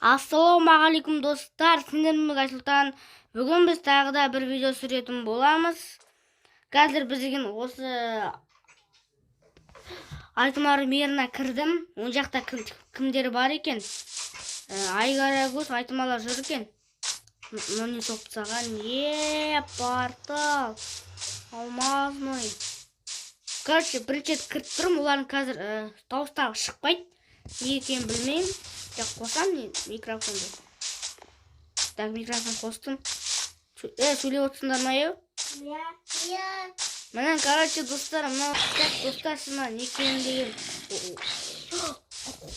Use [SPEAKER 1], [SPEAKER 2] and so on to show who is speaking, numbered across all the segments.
[SPEAKER 1] Ассалаумағалейкум, достар, сендермен Айсұлтан. Бүгін біз тағы да бір видео түсіретін боламыз. Қазір біз деген осы Айтұмар мирына кірдім. Оң жақта кімдер бар екен? Айгарагөз, Айтұмарлар жүр екен. Міне соғып тастаған. Е, портал. Алмазный. Короче, бірінші рет кіріп тұрмын, олардың қазір дауыстары шықпайды. Не екенін білмеймін. Так, қосамын мен микрофонды. Так, микрофон қостым. Сөйлеп отырсыңдар ма, еу?
[SPEAKER 2] Иә. Иә.
[SPEAKER 1] Міне, короче, достар, мынау, так, достар, сіз мына не екенін деген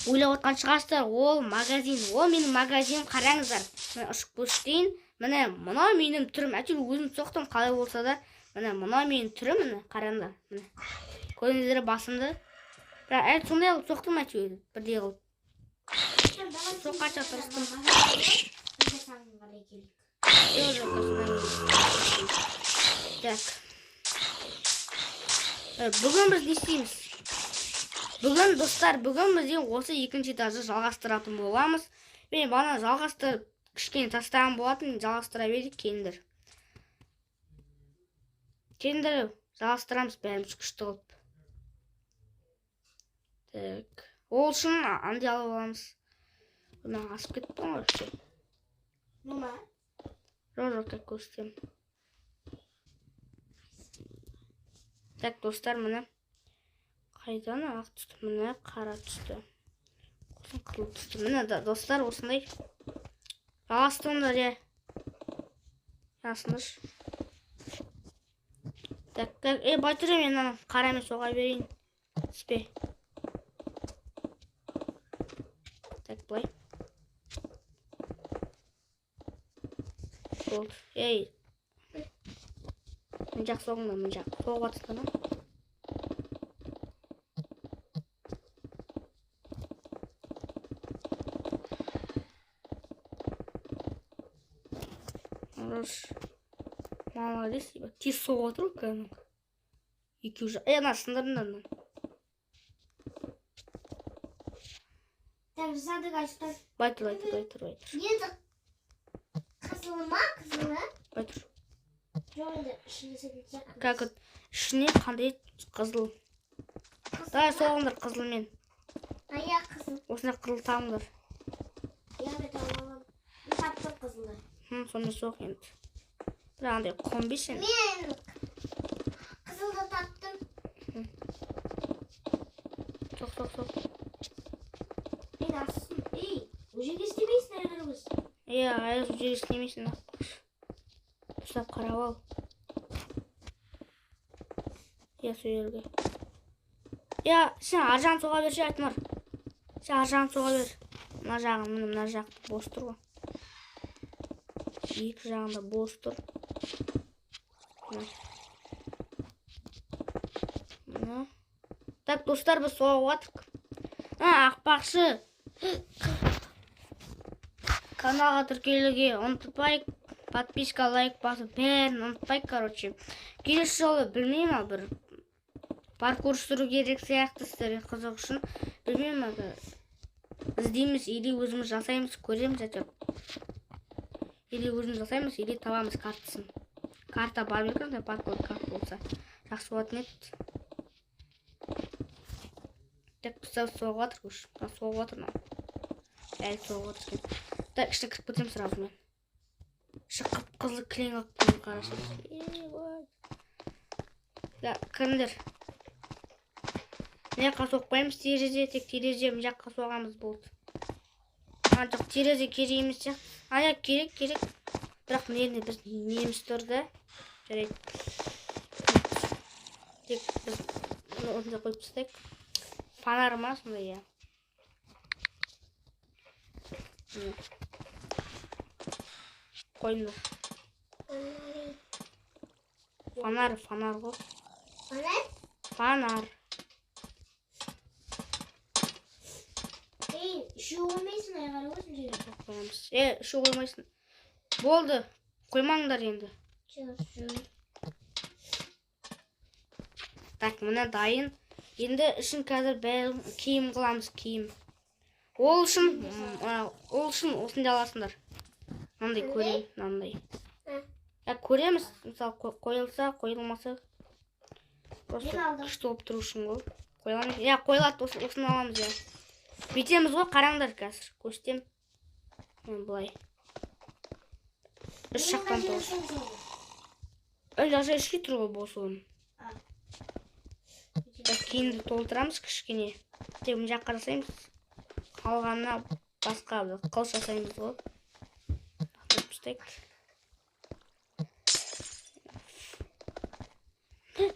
[SPEAKER 1] ойлап отқан шығарсыздар. Ол магазин, ол менің магазинім, қараңыздар. Міне, ұшып көрсетейін. Міне, мынау менің түрім. Әйтеуір өзім соқтым, қалай болса да. Міне, мынау менің түрім, міне, қараңдар. Міне. Көрдіңіздер басымды? Бірақ әлі сондай қылып соқтым әйтеуір, бірдей қылып. Соққанша тырыстым. Жоқ, жоқ. Так. Бүгін біз не істейміз? Бүгін, достар, бүгін біз осы екінші этажды жалғастыратын боламыз. Мен бағана жалғастырып кішкене тастаған болатын, жалғастыра берейік, келіңдер. Келіңдер, жалғастырамыз бәріміз күшті қылып. Так. Ол үшін андай алып аламыз. Мына асып кеттім ғой вообще.
[SPEAKER 2] Нема?
[SPEAKER 1] Жоқ, жоқ, так көрсетемін. Так, достар, міне. Қайдан ақ түсті, міне қара түсті. Сосын қызыл түсті. Міне, достар, осындай. Жалғастырыңдар, иә. Жасыныш. Так, так, Байтүре, мен ана қарамен соға берейін. Түспе. Так, былай. Болды. Ей. Мына жақ соғыңдар, мына жақ. Соғып жатсыңдар ма? Хорош. Молодец, ебать. Тез соғып отыр ғой кәдімгі. Екеуі ана сындырыңдар мынаны.
[SPEAKER 2] Так, жасадық, Айсұлтан.
[SPEAKER 1] Былай тұр, былай тұр, былай тұр, былай тұр.
[SPEAKER 2] Енді қызылы ма, қызылы?
[SPEAKER 1] Былай тұр.
[SPEAKER 2] Жоқ, енді ішіне сәтін сияқты.
[SPEAKER 1] Как вот ішіне қандай қызыл. Давай соғыңдар қызылмен.
[SPEAKER 2] Аяқ қызыл.
[SPEAKER 1] Осындай қызыл табыңдар.
[SPEAKER 2] Я мен тауып аламын. Мен таптым қызылды.
[SPEAKER 1] Сонымен соқ енді. Бірақ андай құм бес енді.
[SPEAKER 2] Мен қызылды таптым.
[SPEAKER 1] Соқ, соқ, соқ.
[SPEAKER 2] Мен астым. Ей, ол жерге істемейсің, Айгарагөз.
[SPEAKER 1] Иә, аяз ол жерге істемейсің. Дұрыстап қарап ал. Иә, сол жерге. Иә, сен ар жағын соға берші, Айтмар. Сен ар жағын соға бер. Мына жағын, міне, мына жақ бос тұр ғой. Екі жағында бос тұр. Мына. Мына. Так, достар, біз соғып жатырмық. Ақпақшы. Каналға тіркелуге ұмытпайық. Подписка, лайк басып, бәрін ұмытпайық, короче. Келесі жолы білмеймін, ал бір паркур түсіру керек сияқты сіздерге қызық үшін. Білмеймін, ал іздейміз, или өзіміз жасаймыз, көреміз әйтеуір. Или өзіміз жасаймыз, или табамыз картасын. Карта бар ма екен, паркур карта болса. Жақсы болатын еді. Так, бізде соғып жатыр, көрші. Мына соғып жатыр мынау. Әлі соғып жатыр екен. Так, ішіне кіріп кетемін сразу мен. Іші қып-қызыл кілең алып тұрмын, қарашы. Ебать. Да, кіріңдер. Мына жаққа соқпаймыз терезе, тек терезе мына жаққа соғамыз болды. А, жоқ, терезе керек емес сияқты. А, иә, керек, керек. Бірақ мына жерде біз неміз тұр да. Жарайды. Тек біз мұны осындай қойып тастайық. Фонарь ма сондай, иә. Міне. Қойыңдар. Фонарь, фонарь ғой.
[SPEAKER 2] Фонарь?
[SPEAKER 1] Фонарь.
[SPEAKER 2] Ей, үшеу қоймайсың, Айгарагөз, мына жерге.
[SPEAKER 1] Қоямыз. Үшеу қоймайсың. Болды. Қоймаңдар енді.
[SPEAKER 2] Жоқ.
[SPEAKER 1] Так, міне дайын. Енді ішін қазір бәрін киім қыламыз, киім. Ол үшін, ол үшін осындай аласыңдар. Мынандай көрейін, мынандай. Я көреміз, мысалы қойылса, қойылмаса. Просто күшті болып тұру үшін ғой. Қойыла ма? Иә, қойылады, осыны аламыз, иә. Бүйтеміз ғой, қараңдар қазір. Көрсетемін. Мен былай. Үш жақтан тоғыз. Ой, даже ішке тұр ғой бос оның. Так, киімді толтырамыз кішкене. Тек мына жаққа жасаймыз. Қалғанына басқа бір қылыш жасаймыз ғой. Лақтырып тастайық.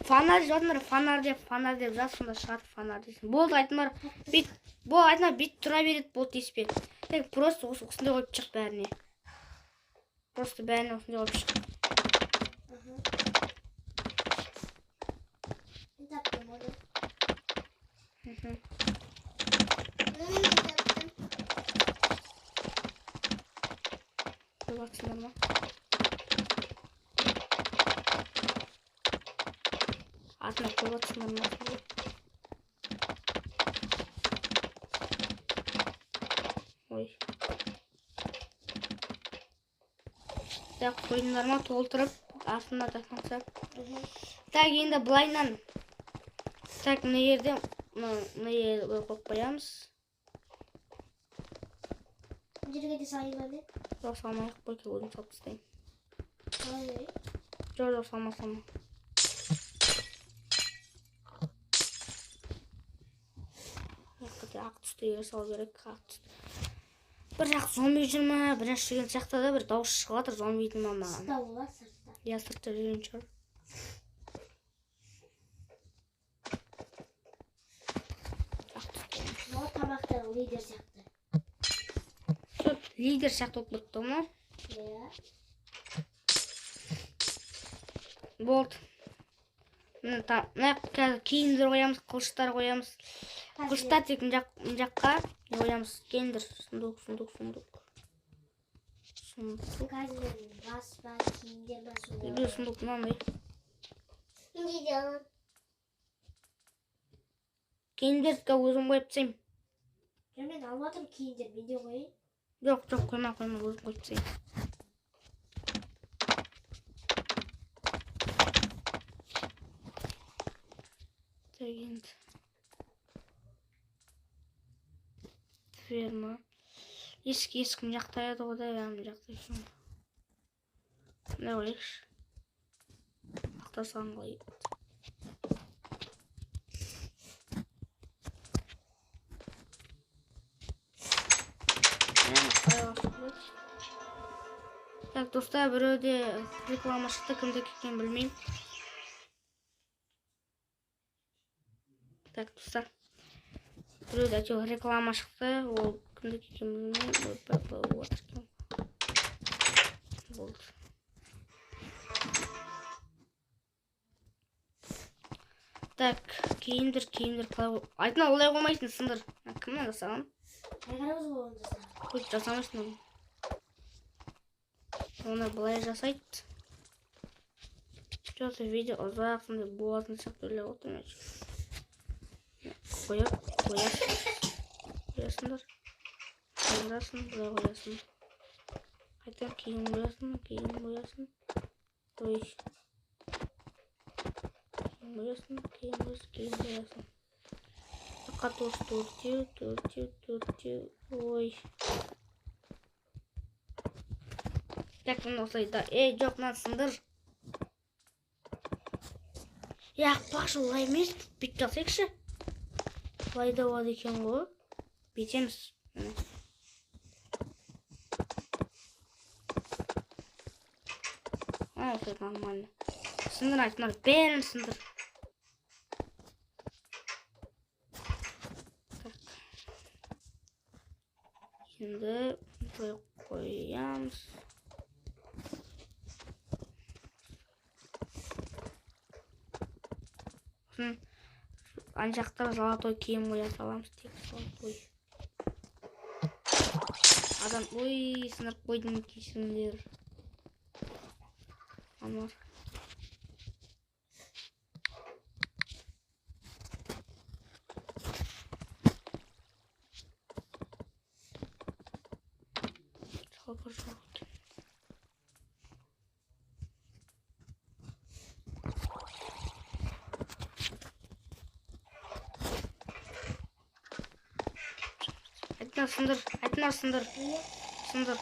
[SPEAKER 1] Фонарь жазыңдар, фонарь деп, фонарь деп жаз, сонда шығады фонарь дейсің. Болды, айтыңдар, бит, бол, айтыңдар, бит тұра береді, болды тиіспе. Тек просто осындай қойып шық бәріне. Просто бәріне осындай қойып шық.
[SPEAKER 2] Мен таптым оны.
[SPEAKER 3] Мен таптым.
[SPEAKER 1] Қойып жатсыңдар ма? Артына қойып жатсыңдар ма? Ой. Так, қойдыңдар ма? Толтырып, артына до конца. Так, енді былайынан. Так, мына жерде, мына жерге қойып қоямыз.
[SPEAKER 2] Мына жерге де салайын ба мен?
[SPEAKER 1] Жоқ, салмай ақ қой, өзім салып тастайын.
[SPEAKER 2] Салайын ба?
[SPEAKER 1] Жоқ, жоқ, салма, салма. Ақ түсті егер салу керек, ақ түсті. Бір жақ зомби жүр ма, бір жақ жүрген сияқты да бір дауыс шығып жатыр зомбидің ма маған.
[SPEAKER 2] Сыртта ол, сыртта.
[SPEAKER 1] Иә, сыртта жүрген шығар. Ақ түсті.
[SPEAKER 2] Мынау тамақтар лидер сияқты.
[SPEAKER 1] Жоқ, лидер сияқты болып кетті ғой мынау.
[SPEAKER 2] Иә.
[SPEAKER 1] Болды. Міне мына қазір киімдер қоямыз, қылыштар қоямыз. Қылыштар тек мына жаққа не қоямыз? Киімдер, сундук, сундук, сундук. Сундук.
[SPEAKER 2] Қазір мен бас па, киімдер ба, сондай.
[SPEAKER 1] Үйде сундук мынандай.
[SPEAKER 3] Мен де аламын.
[SPEAKER 1] Киімдерді өзім қойып тастаймын.
[SPEAKER 2] Жоқ, мен алып жатырмын киімдер, мен де қояйын.
[SPEAKER 1] Жоқ, жоқ, қойма, қойма, өзім қойып тастайын. Так, енді. Ферма. Есік, есік мына жақта еді ғой да, иә, мына жақта екен. Мына қояйықшы. Ақтасаң қалай? Так, достар, біреуде реклама шықты, кімдікі екенін білмеймін. Так, достар, біреуде әйтеуір реклама шықты, ол кімдікі екенін білмеймін. Ойбай, отыр екен. Болды. Так, киімдер, киімдер қалай Айтма, олай қоймайсың, сындыр. Кім мына жасаған?
[SPEAKER 2] Айғарамыз ғой оны жасаған.
[SPEAKER 1] Қой, жасамайсың оны. Оны былай жасайды. Что-то видео ұзақ сондай болатын сияқты ойлап отырмын. Қояп, қоясың. Қоясыңдар. Қоясың, былай қоясың. Қайта киім қоясың, киім қоясың. Ой. Киім қоясың, киім қоясың, киім қоясың. Фақат осы төртеу, төртеу, төртеу. Ой. Так, мына осылай да. Ей, жоқ, мынаны сындыр. Е, ақпақшы, олай емес. Бүйтіп жасайықшы. Былай да болады екен ғой. Бүйтеміз. Міне. А, осылай нормально. Сындыр, айтыңдар, бәрін сындыр. Так. Енді былай қоямыз. Сосын ана жақта золотой киім қоя саламыз, тек золотой. Адам, ой, сындырып қойдым, кешіріңдер. Анар. Қалпа жоқ екен. Айтма сындыр, айтма сындыр, сындыр.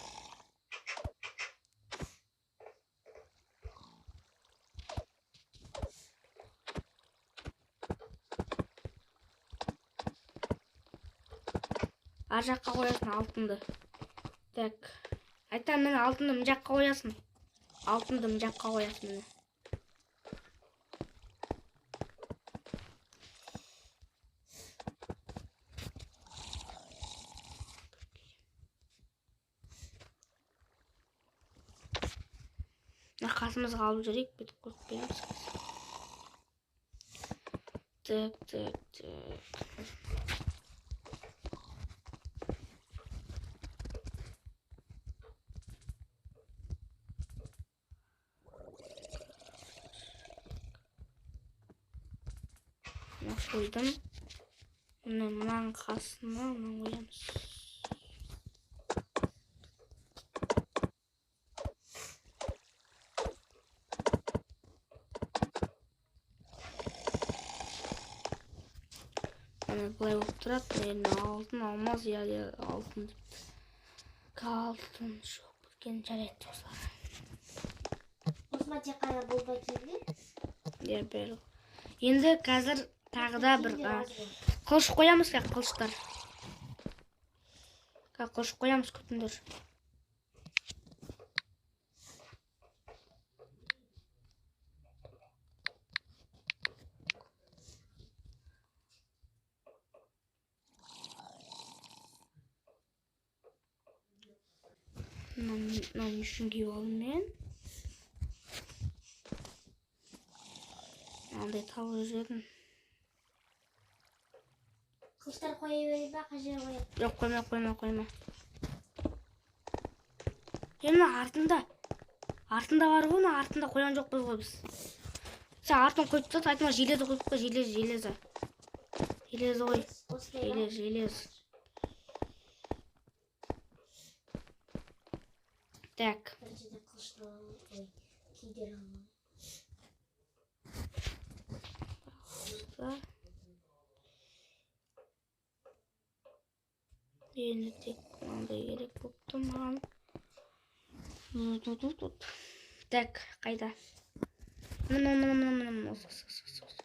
[SPEAKER 1] Ар жаққа қоясың алтынды. Так. Айтам, міне алтынды мына жаққа қоясың. Алтынды мына жаққа қоясың міне. Мына қасымызға алып жүрейік, бүйтіп қойып қоямыз. Так, так, так. Мына қойдым. Міне мынаның қасына мынаны қоямыз. Міне былай болып тұрады. Енді алтын, алмаз, я алтын деп. Алтын жоқ екен, жарайды достар.
[SPEAKER 2] Осыма тек қана бұл ба киімдер?
[SPEAKER 1] Иә, барлығы. Енді қазір тағы да бір, қылыш қоямыз, қазір қылыштар. Қазір қылыш қоямыз, күтіңдер. Мынаны не үшін киіп алдым мен? Мынандай тауып жүретін.
[SPEAKER 2] Қылыштар қоя берейін ба? Қай жерге қоямын?
[SPEAKER 1] Жоқ, қойма, қойма, қойма. Е, мына артында. Артында бар ғой, мына артында қойған жоқпыз ғой біз. Сен артын қойып тастады, айтма, железо қойып қой, железо, железо. Железо қой.
[SPEAKER 2] Осындай ма?
[SPEAKER 1] Железо, железо. Так.
[SPEAKER 2] Біріншіден қылышты аламын, ой, киімдер аламын.
[SPEAKER 1] Енді тек мынандай керек болып тұр маған. Так, қайда? Міне, міне, міне, міне, міне, осы, осы, осы, осы.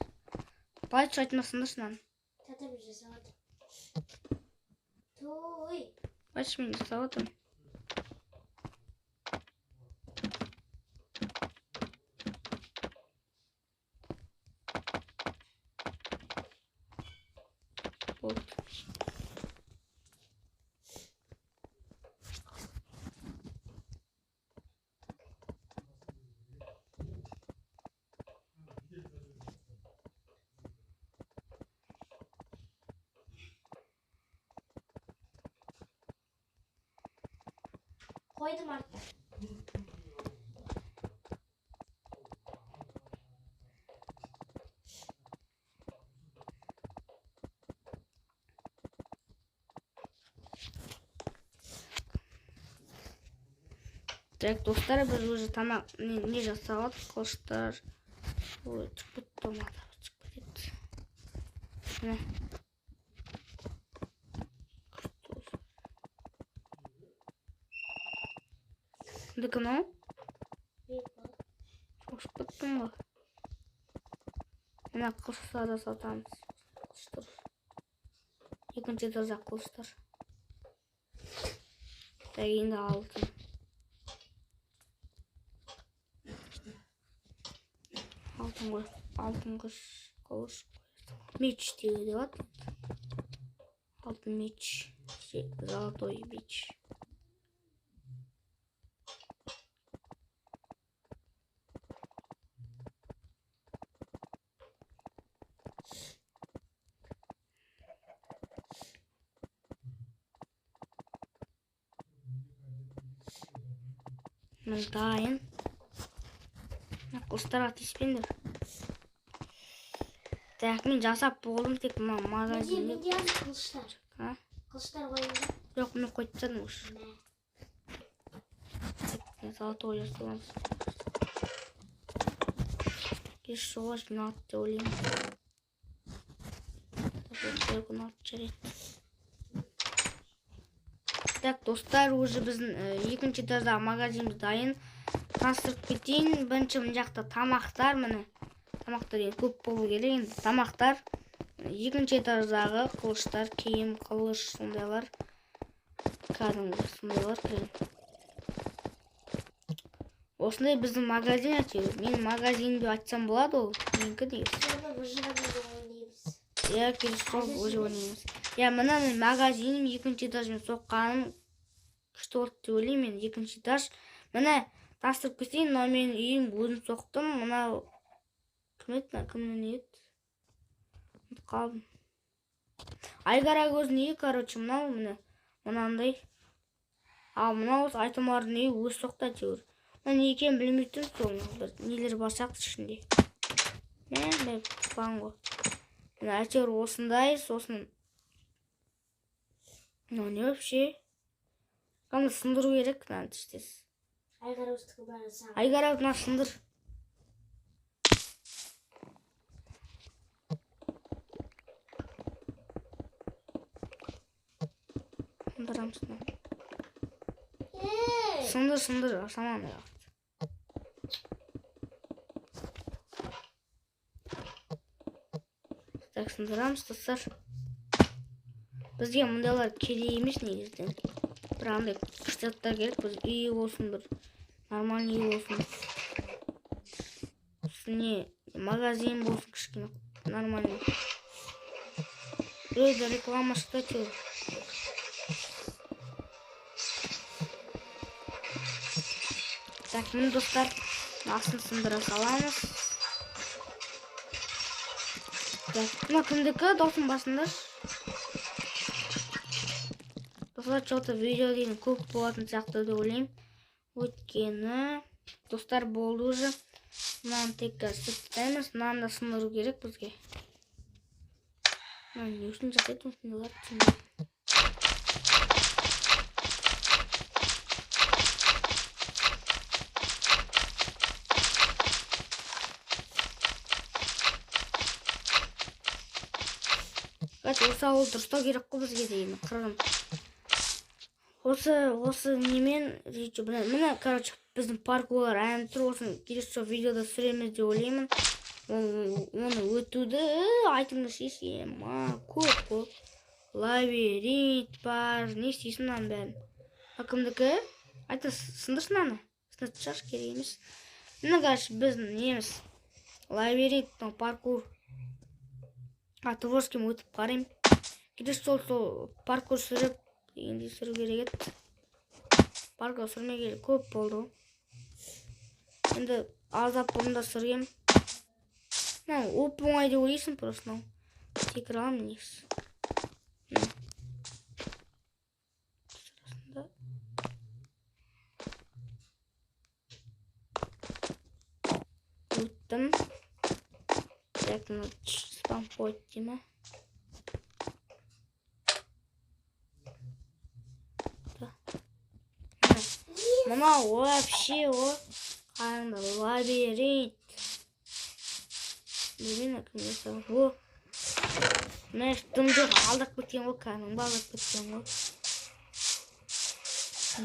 [SPEAKER 1] Былай түс, айтмасыңдаршы мынаны.
[SPEAKER 2] Тәтем жасап жатыр. Той.
[SPEAKER 1] Былай түс, мен жасап жатырмын. Болды.
[SPEAKER 2] Қойдым артта.
[SPEAKER 1] Так, достар, біз уже тамақ не жасап алдық, қылыштар. Ой, түсіп кетті, мына түсіп кетеді. Міне. Кімдікі мынау? Шошып кеттім ғой. Мына қылыштарды сатамыз. Қылыштар. Екінші этажда қылыштар. Так, енді алтын. Алтын қой, алтын қыш, қылыш қой. Меч деуге де болады. Алтын меч, золотой меч. Міне дайын. Мына қылыштарға тиіспеңдер. Так, мен жасап болдым, тек мына магазинде.
[SPEAKER 2] Менде аз қылыштар.
[SPEAKER 1] А?
[SPEAKER 2] Қылыштар қойдым ба?
[SPEAKER 1] Жоқ, мен қойып тастадым уже.
[SPEAKER 2] Мә.
[SPEAKER 1] Золотой жасаламыз. Келесі жолға жиналады деп ойлаймын. Жарайды. Так, достар, уже біздің екінші этаждағы магазиніміз дайын. Таныстырып кетейін. Бірінші мына жақта тамақтар, міне. Тамақтар енді көп болу керек енді. Тамақтар. Екінші этаждағы қылыштар, киім, қылыш, сондайлар. Кәдімгі сондайлар кірген. Осындай біздің магазин әйтеуір. Менің магазинім деп айтсам болады ол. Менікі негізі. Иә, келесі жолы уже ойнаймыз. Иә, мына менің магазинім, екінші этажмен соққаным күшті болды деп ойлаймын мен. Екінші этаж. Міне, таныстырып кетейін, мынау менің үйім, өзім соқтым. Мынау кім еді, мынау кімнің үйі еді? Ұмытып қалдым. Айгарагөздің үйі, короче, мынау міне мынандай. Ал мынау осы Айтұмардың үйі, өзі соқты әйтеуір. Мына не екенін білмей тұрмын, сол бір нелер бар сияқты ішінде. Мә, мә, тұтқан ғой. Міне, әйтеуір осындай, сосын мынау не вообще? Қандай сындыру керек мынаны тез-тез.
[SPEAKER 2] Айгарагөздікі бәрі саған.
[SPEAKER 1] Айгарагөз, мына сындыр. Сындырамыз мынаны. Сындыр, сындыр, саман аяқ. Так, сындырамыз, достар. Бізге мұндайлар керек емес негізінен. Бір андай күшті заттар керек. Біз үй болсын, бір нормальный үй болсын. Сосын не, магазин болсын кішкене нормальный. Біреуде реклама шықты әйтеуір. Так, міне достар, астын сындыра саламыз. Так, мына кімдікі? Досым басындашы. Достар, чё-то видео деген көп болатын сияқты деп ойлаймын. Өйткені достар болды уже. Мынаны тек қазір тастаймыз. Мынаны да сындыру керек бізге. Мынаны не үшін жасайды осындайлар түсінбеймін. Короче, осы ауыл дұрыстау керек қой бізге деген қырғын. Осы немен, речі, міне, міне, короче, біздің паркурлар ән тұр, осыны келесі жолы видеода түсіреміз деп ойлаймын. Оны өтуді айтыңызшы, ема, көп қой. Лабиринт бар, не істейсің мынаның бәрін? Мына кімдікі? Айта, сындыршы мынаны. Сындырып тасташы, керек емес. Міне, короче, біздің неміз. Лабиринт, мынау паркур. А, творческим өтіп қараймын. Келесі жолы сол паркур сүріп, енді сүру керек еді. Паркур сүрмегелі көп болды ғой. Енді аздап бұрын да сүргем. Мынау оп-оңай деп ойлайсың, просто мынау. Секіре аламын негізі. Өттім. Так, мынау спам қойды дей ме? Мынау вообще о қараңдар, лабиринт. Білмеймін, кім жасаған. О, мына дым жоқ, алдап кеткен ғой, кәдімгі алдап кеткен ғой.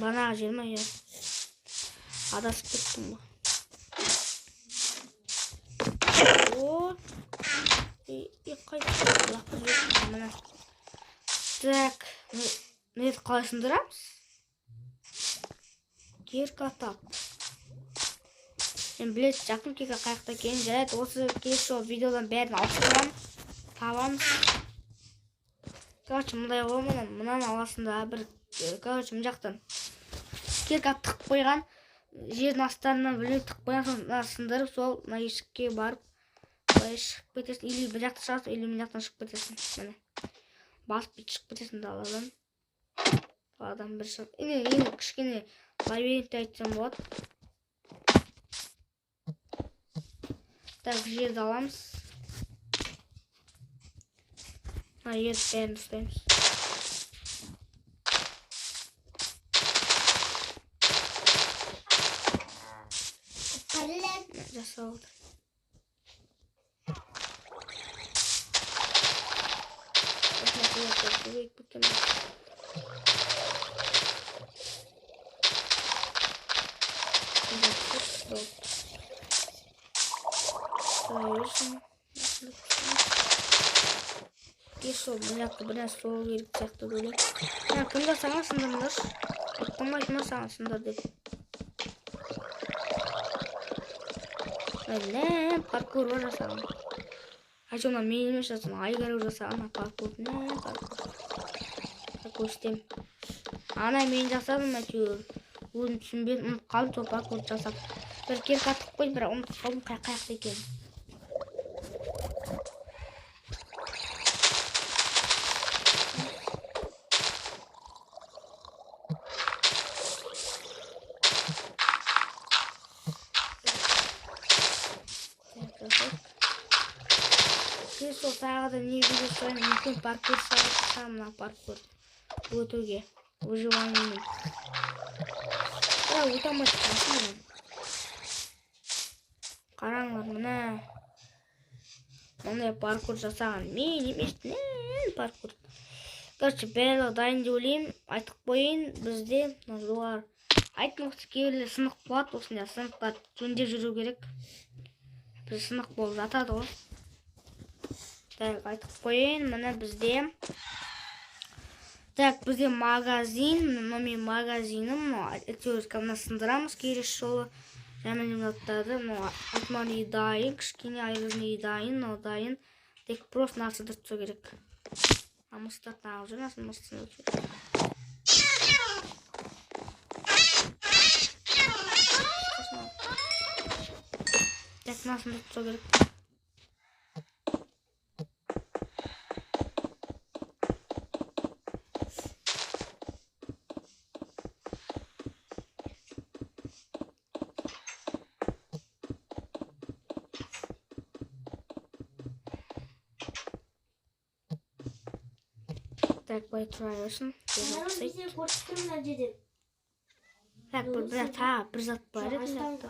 [SPEAKER 1] Банағы жер ма, иә? Адасып кеттім ғой. О, қайда? Лаққа жібердім, міне. Так, мына жерді қалай сындырамыз? Кирка тап. Мен білетін жақын кирка қай жақта екенін. Жарайды, осы келесі жолы видеодан бәрін ауыстырамын, табамыз. Короче, мындай ғой, мына, мынаны аласың да бір, короче, мына жақтан кирка тығып қойған, жердің астарынан білмей тығып қойған, соны мына сындырып, сол мына есікке барып былай шығып кетесің. Или бір жақтан шығасың, или мына жақтан шығып кетесің. Міне, басып бүйтіп шығып кетесің даладан. Даладан бір шығып, енді кішкене лабиринтті айтсам болады. Так, жерді аламыз. Мына жерді бәрін ұстаймыз. Жасап отыр. Сол мына жақта бір нәрсе соғу керек сияқты деп ойлаймын. Мына кім жасаған сындырыңдаршы. Айттым айтма саған сындыр деп. Міне паркур бар жасаған. Әйтеуір мына мен емес жасаған, Айгерім жасаған паркур. Міне паркур. Паркур істеймін. Ана мен жасадым әйтеуір. Өзім түсінбедім, ұмытып қалдым сол паркурды жасап. Бір кері қатып қойдым, бірақ ұмытып қалдым қай жақта екенін. Сол тағы да не видео сұраймын, мүмкін паркур салып мына паркур өтуге выживаниемен. Бірақ өте алмай тұрмын. Қараңдар, мына мындай паркур жасаған мен емес, паркур. Короче, барлығы дайын деп ойлаймын. Айтып қояйын, бізде мына жоғары айтмақшы кейбіреулер сынық болады, осындай сынықтар жөндеп жүру керек. Біз сынық болып жатады ғой. Так, айтып қояйын, міне бізде. Так, бізде магазин, мына менің магазинім, мына әйтеуір мына сындырамыз келесі жолы. Жаман заттарды, мына атман үй дайын, кішкене айғыздың үйі дайын, мынау дайын. Тек просто мына сындырып тастау керек. А мысықтар тағы жүр, мына мысықты сындырып тастау керек. Так, мына сындырып тастау керек. Так, былай тұра берсін. Так, бір тағы бір зат бар еді мына жақта.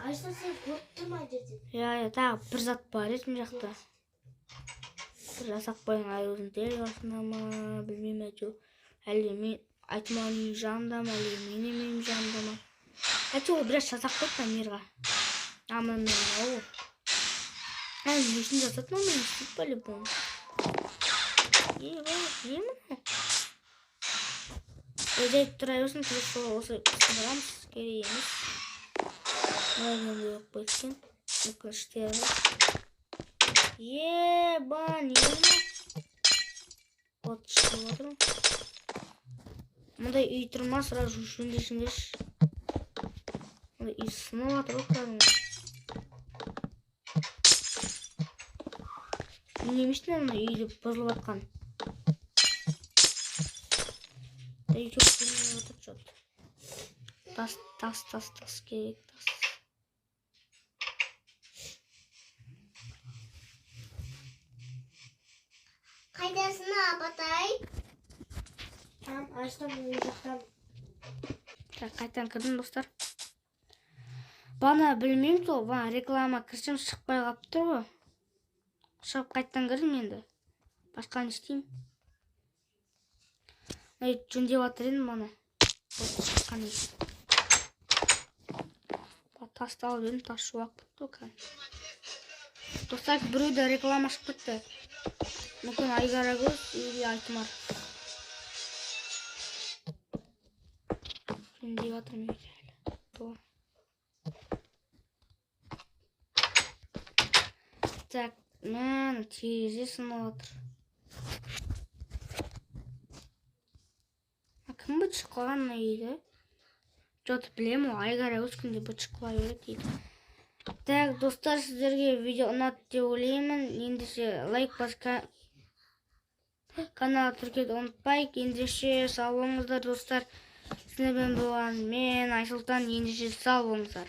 [SPEAKER 1] Иә, тағы бір зат бар еді мына жақта. Бір жасап қойған айғыздың делегасына ма, білмеймін әйтеуір. Әлде мен Айтманның үйі жанында ма, әлде мен емейім жанында ма. Әйтеуір біраз жасап қойды мына мирға. А, мына мынау. Әлі не үшін жасады мына мен істейді по-любому. Не мынау? Жай тұра берсін, келесі жолы осы сындырамыз, керек емес. Мына жерде жоқ кеткен. Өкініштері. Еба, не мынау? От шығып отыр. Мындай үй тұрма, сразу жөндесіңдерші. Мындай үй сынып жатыр ғой кәдімгі. Не емес мына үйді бұзылып жатқан. Тас, тас, тас, тас керек, тас.
[SPEAKER 3] Қайдасың, апатай?
[SPEAKER 2] Там, аштан, ол жақтан.
[SPEAKER 1] Так, қайтадан кірдім, достар. Бана білмеймін сол, бана реклама кірсем шықпай қалып тұр ғой. Шығып қайтадан кірдім енді. Басқа не істеймін? Ай, жөндеп жатыр едім бана. Шыққан еді. Тасты алып едім, тас жуақ бітті ғой кәдімгі. Достар, біреуде реклама шығып кетті. Мүмкін Айгарагөз или Айтмар. Жөндеп жатырмын үйді әлі. Так, міне терезе сынып жатыр. Кім быт шығып қалған мына үйді? Жоқ, білемін, ол Айгарагөз күнде быт шығып қала береді дейді. Так, достар, сіздерге видео ұнады деп ойлаймын. Ендеше лайк басып каналға тіркелуді ұмытпайық. Ендеше сау болыңыздар, достар. Сіздермен болған мен Айсұлтан. Ендеше сау болыңыздар.